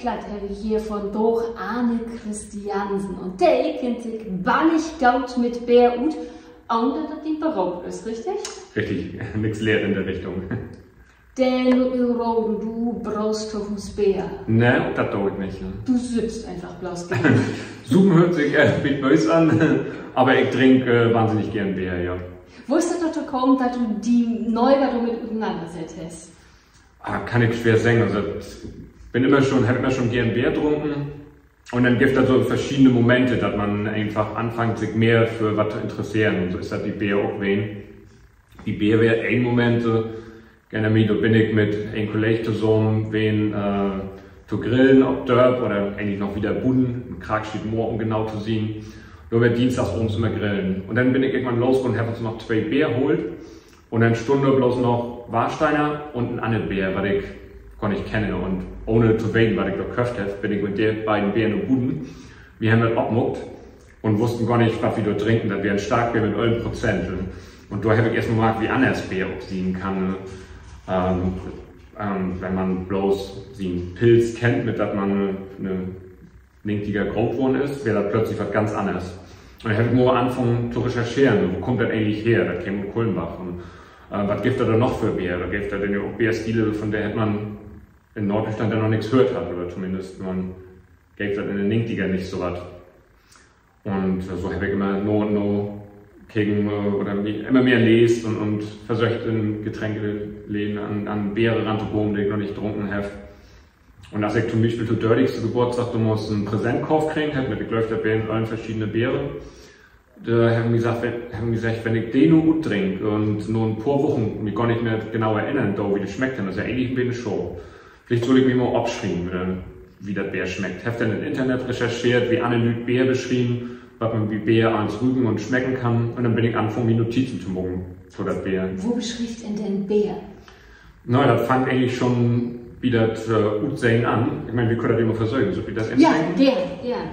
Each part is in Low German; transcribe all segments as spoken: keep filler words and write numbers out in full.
Glatt heff ik hier vundaag Arne Christiansen. Un de kennt sik bannig goot mit Beer ut, ahn dat dat dien Beroop is, richtig? Richtig, nix lehrt in de Richtung. Denn mutt ik mi raden, du brootst to Huus Beer? Nee, dat do ik nich. Du süppst eenfach bloots geern. Supen höört sik böös an, aver ik drink wahnsinnig geern Beer, ja. Wo is dat dorto kamen, dat du di nöher dormit utenannersett hest? Kann ik sweer seggen. Also, bün, heff immer schon geern Beer drunken. Un denn gifft dat so verschiedene Momente, dat man eenfach anfangt, sik mehr för wat to interesseren. Un so is dat bi Beer ok ween. Bi Beer weer een Moment, ik erinner mi, dor bün ik mit een Kolleeg tosamen ween to grillen op Dörp oder egentlich noch wieder bunnen, in Kragstedt-Moor, um genau to sien. Dor weer dienstags avends immer Grillen. Un denn bün ik irgendwann losgahn, heff uns noch twee Beer haalt. Un denn stunn dor bloots noch Warsteiner un en anner Beer, wat ik gor nich kenne. Un ahn to weten, wat ik dor köfft heff, bün ik mit de beiden Beer na buten. Wi hebbt dat opmaakt un wussten gor nich, wat wi dor drinken. Dat weer en Starkbeer mit ölven Prozent. Un dor heff ik eerst mal markt, wo anners Beer ok sien kann, wenn man bloots sien Pils kennt, mit dat man in de negentiger groot worrn is, weer dat plötzlich wat ganz anners. Un denn heff ik mal anfungen to rechercheren, wo kummt dat egentlich her? Dat keem ut Kulmbach. Un wat gifft dat dor noch för Beer? Dor geev dat denn ja ok Beerstile, von de hett man in Norddüütschland denn noch nix höört hatt, oder tominnst man geev dat in de negentiger nich so wat. Un so heff ik immer na un na keken oder mi immer mehr leest un versöcht, in Getränkeläden an Beere rantokamen, de ik noch nich drunken heff. Un as ik to'n Bispeel to dörtigste Geburtsdag domals en Präsentkorf kregen heff mit, ik glööv, dat weren ölven verschiedene Beere, dor heff ik mi seggt, wenn ik de nu utdrink un na en poor Wochen mi gor nich mehr genau erinnern do, wo de smeckt, denn is dat egentlich en beten schaad. Villicht sull ik mi mal opschrieven, wo dat Beer smeckt. Heff denn in't Internet rechercheert, wo anner Lüüd Beer beschrieven, wat man bi Beer allens rüken un smecken kann. Un denn bün ik anfungen, mi Notizen to maken to dat Beer. Wo beschrievt een denn Beer? Na, dat fangt egentlich schon bi dat Utsehn an. Ik meen, wi köönt dat ja mal versöken. Süllt wi dat inschenken? Ja, geern, geern.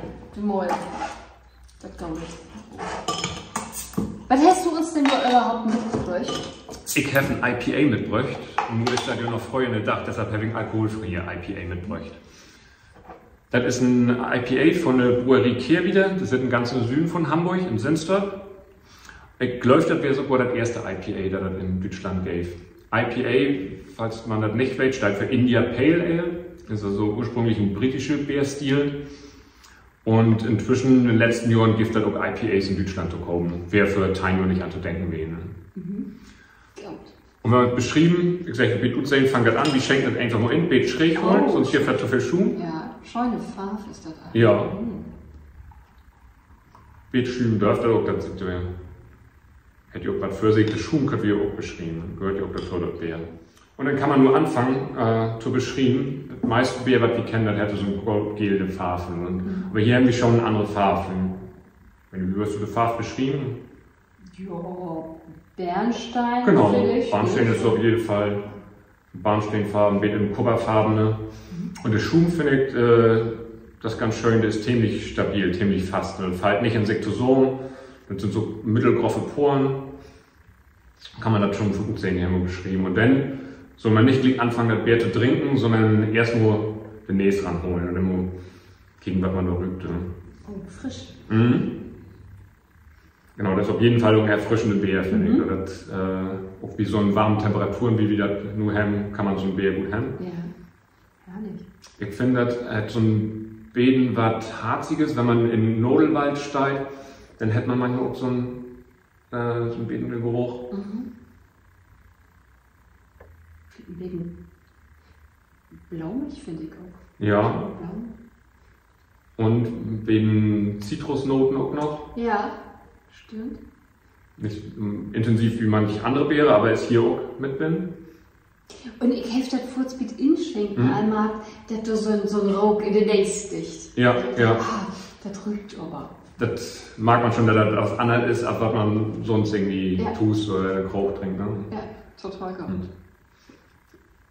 Wat hest du uns denn dor överhaupt mitbröcht? Ik heff en I P A mitbröcht. Nu is dat ja noch fröh in de Dag, deshalb heff ik en alkoholfre'e I P A mitbröcht. Dat is en I P A von de Braueree Kehrwieder. De sitt in ganz Süden von Hamborg, in Sinstorf. Ik glööv, dat weer sogor dat eerste I P A, dat dat in Düütschland geev. I P A, falls man dat nich weet, steiht för India Pale Ale. Is also ursprünglich en britische Beerstil. Un intwischen, in de letzten Johren, gifft dat ok I P As in Düütschland to kopen. Weer vör teihn Johr nich an to denken ween, ne? Un wenn wi beschrieven, ik segg, bi't Utsehn fangt dat an, wi schenkt dat eenfach mal in, beet schreeg holen, sünst gifft dat to veel Schuum. Ja, schöne Farv is dat. Ja. Beet schümen dörf dat ok, dat süht, hett ja ok wat för sik, de Schuum köönt wi ok beschrieven, gehöört ja ok dorto, dat Beer. Un denn kann man nu anfangen to beschrieven. Dat meiste Beer, wat wi kennen, dat hett so 'n goldgele Farv, ne? Aver hier hebbt wi schon 'n annere Farv. Wenn du würdst de Farv beschrieven? Ja, Bernstein. Genau, Bernstein is op jeden Fall Bernsteinfarven, beten kupperfarven, ne? Un de Schuum finn ik, dat is ganz schöön, de is temlich stabil, temlich fast, ne? Fallt nich in sik tosamen. Dat sünd so middelgrove Poren. Kann man dat schon vun't Utsehn her mal beschrieven. Un denn sull man nich gliek anfangen, dat Beer to drinken, sünnern eerst mal de Nees ranholen un denn mal kieken, wat man dor rüükt, ne? Genau, dat is op jeden Fall ok en erfrischende Beer, finn ik. Dat, ok bi so'n warmen Temperaturen, wo wi dat nu hebben, kann man so'n Beer goot hebben. Ik finn, dat hett so'n beten wat Harziges, wenn man in Nadelwald steiht, denn hett man manchmal ok so'n, so'n beten de Geruch. Beten bloomig, finn ik ok. Ja. Un beten Zitrusnoten ok noch. Nich intensiv wie manch annere Beere, aver is hier ok mit binnen. Un ik heff dat foorts bi't Inschenken al markt, dat dor so'n, so'n Rook in de Nees stiggt. Ja, ja. Dat rüükt aver. Dat markt man schon, dat dat wat anners is, as wat man sünst irgendwie Tohuus oder in de Kroog drinkt, ne? Total goot.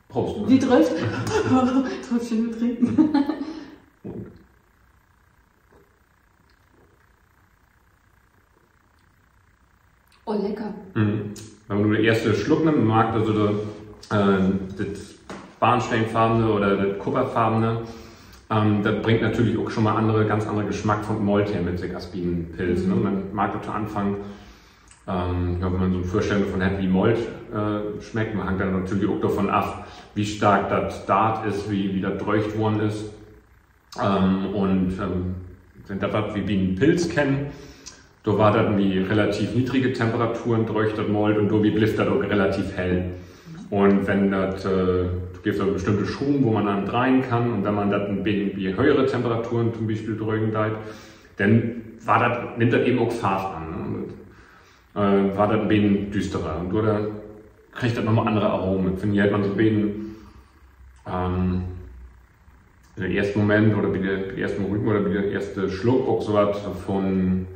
Proost. Wi dröfft, dröfft wi nu drinken. Oh, lecker. Wenn man nu de eerste Sluck nimmt, man markt also dat Barnsteenfarvene oder dat Kupperfarvene, Ähm, dat bringt natürlich ok schon mal annere, ganz annere Geschmack von Malt her mit sik as bi en Pils, ne? Man markt dat to Anfang, ähm, ja, wenn man so 'n Vörstellen dorvon hett, wie Malt, äh, smeckt, man hangt denn natürlich ok dorvon af, wie stark dat daat is, wie, wie dat dröögt worrn is. Ähm, un, ähm, wenn dat, wat wi bi en Pils kennen, dor warrt dat bi relativ niedrige Temperaturen dröögt, dat Malt, un dorbi blifft dat ok relativ hell. Un wenn dat, äh, dor gifft dat bestimmte Schruven, wo man an dreihen kann, un wenn man dat en beten bi högere Temperaturen to'n Bispeel drögen deit, denn warrt dat, nimmt dat even ok Farv an, ne? Un, äh, warrt dat en beten düüsterer un dor kriggt dat nochmal annere Aromen. Ik finn, hier hett man so 'n beten, ähm, in den eersten Moment oder bi de, bi de eersten Rüken oder bi de eerste Sluck ok so wat von,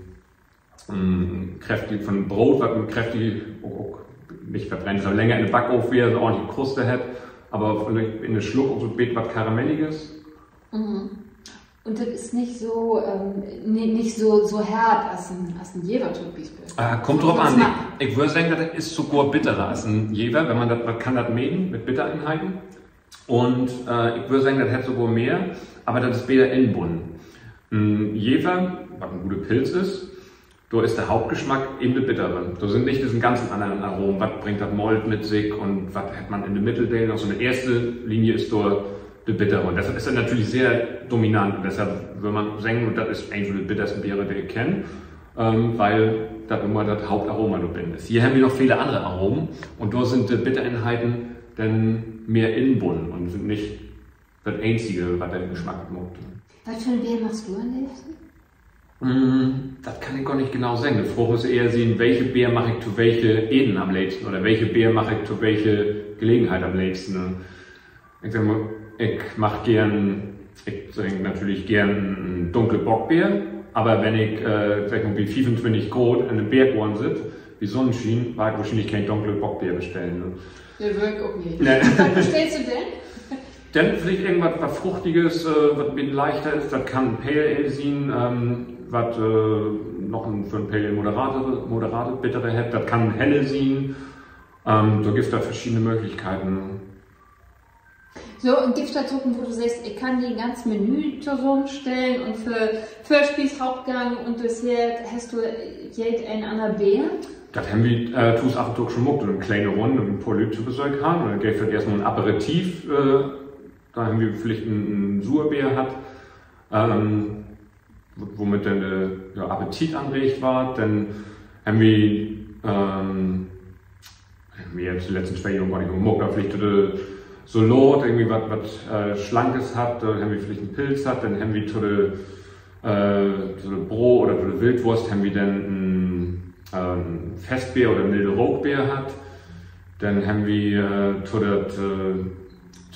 mm, kräftig, von Broot, wat en kräftig, ok, ok nich verbrennt is, aver länger in de Backoven weer, so 'n ordentliche Krust hett, aver in de, in de Sluck ok so 'n beten wat Karamelliges. Un dat is nich so, ähm, ni-, nich so, so hart as en, as en Jever to'n Bispeel. Äh, kummt drop an. Ik, ik wöör seggen, dat is sogor bitterer as en Jever, wenn man dat, man kann dat meten mit Bittereinheiten. Un, äh, ik wöör seggen, dat hett sogor mehr, aver dat is beter inbunnen. En Jever, wat en gode Pils is, dor is de Hauptgeschmack even de bittere. Dor sünd nich dissen ganzen annern Aromen, wat bringt dat Malt mit sik un wat hett man in de Middeldeel noch so. In de eerste Linie is dor de bittere. Un deshalb is dat natürlich sehr dominant. Un deshalb wöör man seggen, dat is een von de bittersten Beere, de ik kenn, ähm, weil dat nu mal dat Hauptaroma dor binnen is. Hier hebbt wi noch vele annere Aromen un dor sünd de Bittereinheiten denn mehr inbunnen un sünd nich dat Eenzige, wat den Geschmack maakt. Wat för en Beer magst du an'n leevsten? Mm, dat kann ik gor nich genau seggen. De Fraag mutt ehr sien, welche Beer mag ik to welche Eden an'n leevsten oder welche Beer mag ik to welche Gelegenheit an'n leevsten? Ik segg mal, ik mag geern, ik drink natürlich geern en dunkle Bockbeer, aver wenn ik, äh, segg mal, bi fiefuntwintig Graad in de Beergoorn sitt, bi Sünnenschien, warr ik wohrschienlich keen dunkle Bockbeer bestellen, ne? Nee, wöör ik ok nich. Wat bestellst du denn? Denn villicht irgendwat, wat Fruchtiges, äh, wat en beten leichter is. Dat kann Pale Ale sien, ähm, wat, äh, noch en, för en Pale Ale moderate, moderate Bittere hett. Dat kann Helle sien. Ähm, dor gifft dat verschiedene Mööglichkeiten. So, un gifft dat Saken, wo du seggst, ik kann di en ganz Menü tosamenstellen un för Vörspies, Hauptgang un Dessert hest du jeed een anner Beer? Dat hebbt wi, äh, to Huus af un to ok schon maakt, so 'n kleine Runn, en poor Lüüd to Besöök harrn. Un denn geev dat eerstmal en Aperitif, äh, dor hebbt wi villicht en, en Suerbeer hatt, ähm, wo-, womit denn de, ja, Appetit anreegt warrt. Denn hebbt wi, ähm, wi hebbt de letzten twee Johr gor nich mehr maakt, aver villicht to de Salaat, irgendwie wat, wat, äh, Schlankes hatt, dor hebbt wi villicht en Pils hatt, denn hebbt wi to de, äh, to de Broot oder to de Wildwurst hebbt wi denn en, ähm, Festbeer oder milde Rookbeer hatt. Denn hebbt wi, äh, to dat, äh,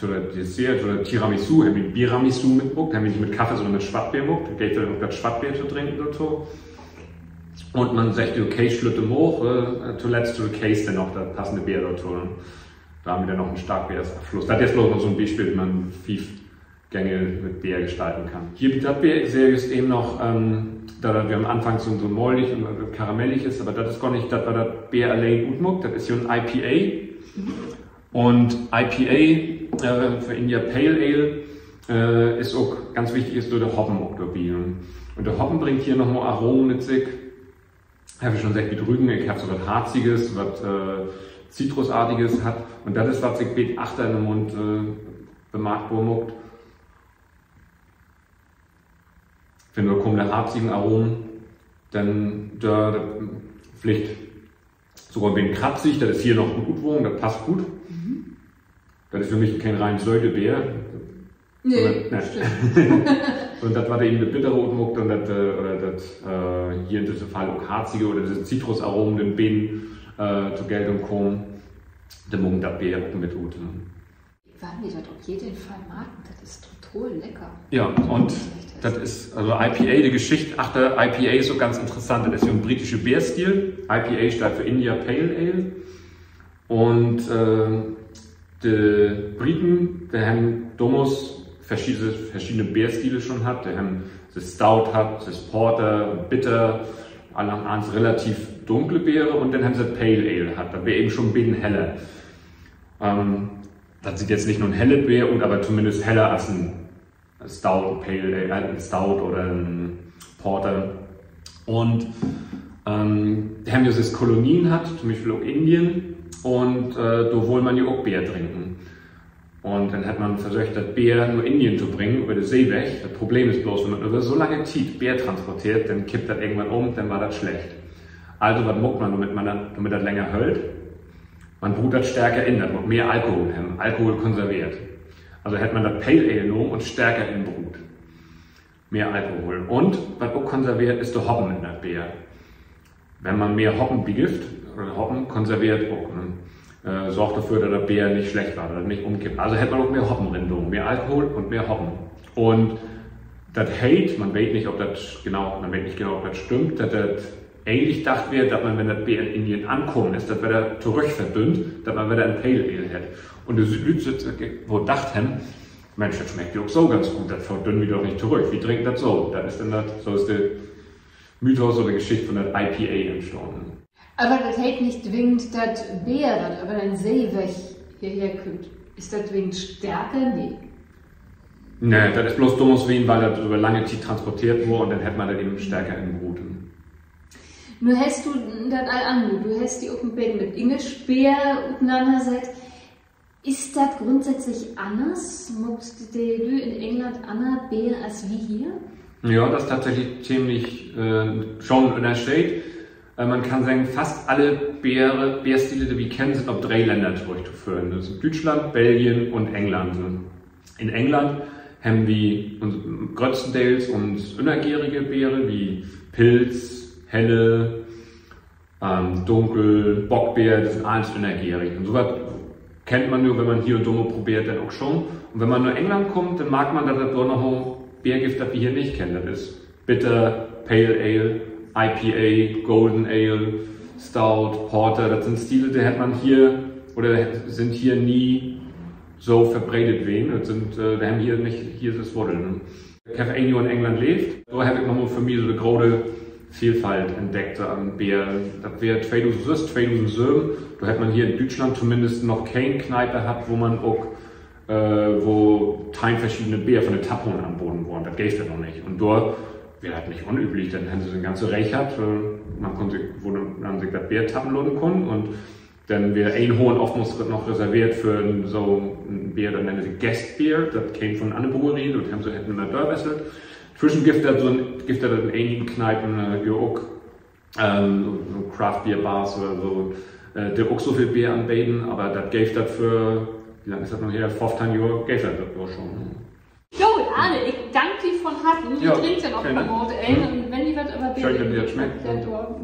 to dat Dessert, to dat Tiramisu, hebbt wi Biramisu mitbruukt, hebbt wi nich mit Kaffee, sünnern mit Swattbeer bruukt. Geev denn ok dat Swattbeer to drinken dorto. Un man seggt, de Kees slütt de Maag, äh, toletzt to de Kees denn noch dat passende Beer dorto. Dor hebbt wi denn noch en Starkbeer as Afsluss. Dat is bloots mal so 'n Bispeel, wo man fief Gänge mit Beer gestalten kann. Hier bi dat Beer seht ji even noch, ähm, dat, dat wi an'n Anfang so, so mollig un, un karamellig is, aver dat is gor nich dat, wat dat Beer alleen utmaakt. Dat is hier en I P A. Un I P A, äh, för India Pale Ale, äh, is ok ganz wichtig, is dör de Hoppen ok dorbi. Un de Hoppen bringt hier noch mal Aromen mit sik. Heff ik schon seggt, bi Drügen, ik heff so wat Harziges, wat, äh, Zitrusartiges hatt. Un dat is, wat sik bet achter in de Mund, äh, bemarkbor maakt. Wenn dor kamen de harzigen Aromen, denn dor, villicht sogor en beten kratzig, dat is hier noch goot utwogen, dat passt goot. Dat is för mi keen rein söte Beer. Nee, stimmt. Un dat, wat even de Bittere utmaakt un dat, äh, oder dat, äh, hier in düssen Fall ok Harzige oder de Zitrusaromen, de beten, äh, to Geltung kamen, de maakt dat Beer ok mit ut, ne? Ik warr mi dat op jeden Fall marken, dat is total lecker. Ja, un dat is, also I P A, de Geschicht achter I P A is ok ganz interessant. Dat is jo en britische Beerstil. I P A steiht för India Pale Ale. Un, äh, de Briten, de hebbt domals verschiedene, verschiedene Beerstile schon hatt. De hebbt de Stout hatt, de Porter, Bitter, alle, allens relativ dunkle Beere. Un denn hebbt se Pale Ale hatt. Dat weer even schon en beten heller. Ähm, dat süht jetzt nich na en helle Beer ut, aver tominnst heller as en Stout, Pale Ale, äh, Stout oder en Porter. Un, ähm, de hebbt ja so Kolonien hatt, to'n Bispeel ok Indien. Un, äh, dor wull man ja ok Beer drinken. Un denn hett man versöcht, dat Beer na Indien to bringen, över de Seeweg. Dat Problem is bloots, wenn man över so lange Tiet Beer transporteert, denn kippt dat irgendwann üm, denn warrt dat slecht. Also, wat maakt man, dormit man dat, dormit dat länger höllt? Man bruut dat stärker in, dat mutt mehr Alkohol hebben. Alkohol konserveert. Also hett man dat Pale Ale nahmen un stärker inbruut. Mehr Alkohol. Un wat ok konserveert, is de Hoppen in dat Beer. Wenn man mehr Hoppen bigifft, oder Hoppen konserveert ok, ne? Äh, sorgt dorför, dat dat Beer nich slecht warrt, dat dat nich ümkippt. Also hett man ok mehr Hoppen rin daan, mehr Alkohol un mehr Hoppen. Un dat heet, man weet nich, of dat genau, man weet nich genau, of dat stimmt, dat dat egentlich dacht weer, dat man, wenn dat Beer in Indien ankamen is, dat wedder torüch verdünnt, dat man wedder en Pale Ale hett. Un de Lüüd süllt sik woll dacht hebben: Mensch, dat smeckt ja ok so ganz goot, dat verdünnen wi doch nich torüch, wi drinken dat so. Dat is denn dat, so is de Mythos oder Geschicht von dat I P A entstahn. Aver dat heet nich dwingend, dat Beer, wat över den Seeweg hierher kummt, is dat dwingend stärker? Nee. Nee, dat is bloots dunners ween, wiel dat över lange Tiet transporteert wurr un denn hett man dat even stärker inbruut. Nu hest du dat al an, du hest di ok en beten mit engelsch Beer utenannersett. Is dat grundsätzlich anners? Maakt de Lüüd in England anner Beer as wi hier? Ja, dat is tatsächlich teemlich, äh, schon en Ünnerscheed. Äh, man kann seggen, fast alle Beere, Beerstile, de wi kennen, sünd op dree Länner torüchtoföhren. Dat sünd Düütschland, Belgien un England. In England hebben wi uns, gröttstendeels uns ünnergärige Beere, wie Pils, Helle, ähm, Dunkel, Bockbeer, de sünd allens ünnergärig. Un so wat kennt man nu, wenn man hier un dor mal probeert, denn ok schon. Un wenn man na England kummt, denn markt man, dat dat dor noch en Beer gifft, dat wi hier nich kennen. Dat is Bitter, Pale Ale, I P A, Golden Ale, Stout, Porter. Dat sünd Stile, de hett man hier, oder sünd hier nie so verbreedt ween. Dat sünd, äh, de hebben hier nich, hier is Wuddeln. Ik heff een Johr in England leevt. Dor heff ik noch mal för mi so de grote Vielfalt entdeckt an Beer. Dat weer tweedusendsöss, tweedusendsöven. Dor hett man hier in Düütschland tominnst noch keen Kneipe hatt, wo man ok, äh, wo teihn verschiedene Beer von de Tapphahn anboden worrn. Dat geev dat noch nich. Un dor weer dat nich unüblich. Denn hebben se en ganze Reeg hatt, äh, man kunn sik, wo man sik dat Beer tappen laten kunn. Un denn weer een Hahn oftmals noch reserveert för so en Beer, dat nöömt se Guest Beer, dat keem von en anner Bruerie, dor hebben se, hebbt se immer dörwesselt. Twüschen gifft dat so en, gifft dat in enigen Kneipen, äh, ja ok, ähm, so Craft Beer Bars oder so, äh, de ok so veel Beer anbeden, aver dat geev dat vör, wo lang is dat nu her? Föffteihn Johr geev dat dat dor schon, ne? Goot, Arne, ik dank di von Harten. Wi drinkt ja noch en poor Mal een. Un wenn di wat över Beer, schöön, wenn di dat smeckt, dat dor.